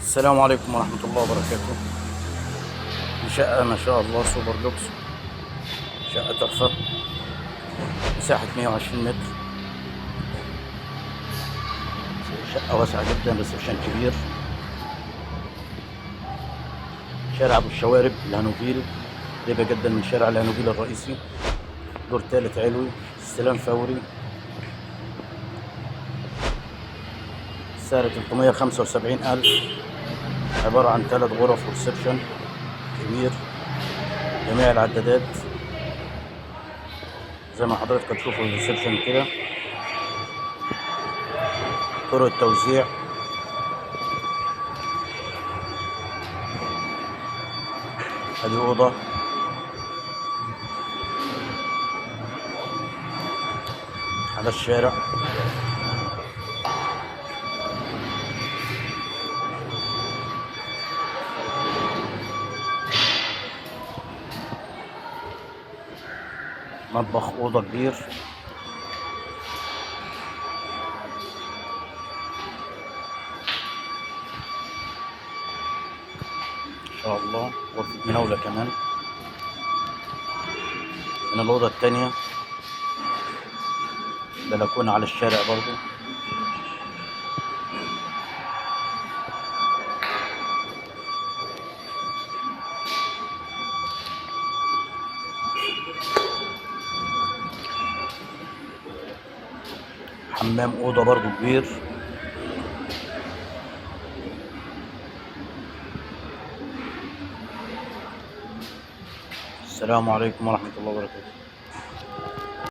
السلام عليكم ورحمة الله وبركاته. شقة ما شاء الله سوبر لوكس، شقة تحفة، مساحة 120 متر، شقة واسعة جدا، reception كبير، شارع أبو الشوارب الهانوفيل، قريبة جدا من شارع الهانوفيل الرئيسي، دور تالت علوي، استلام فوري، سعر 375 ألف، عبارة عن 3 غرف و reception كبير، جميع العدادات زي ما حضرتك تشوفوا ال reception كده، طرق التوزيع، ادي اوضة على الشارع، مطبخ اوضة كبير، ان شاء الله غرفة مناولة كمان. من الأوضة التانية بلكونة على الشارع برضو. حمام أوضة برضو كبير. السلام عليكم ورحمة الله وبركاته.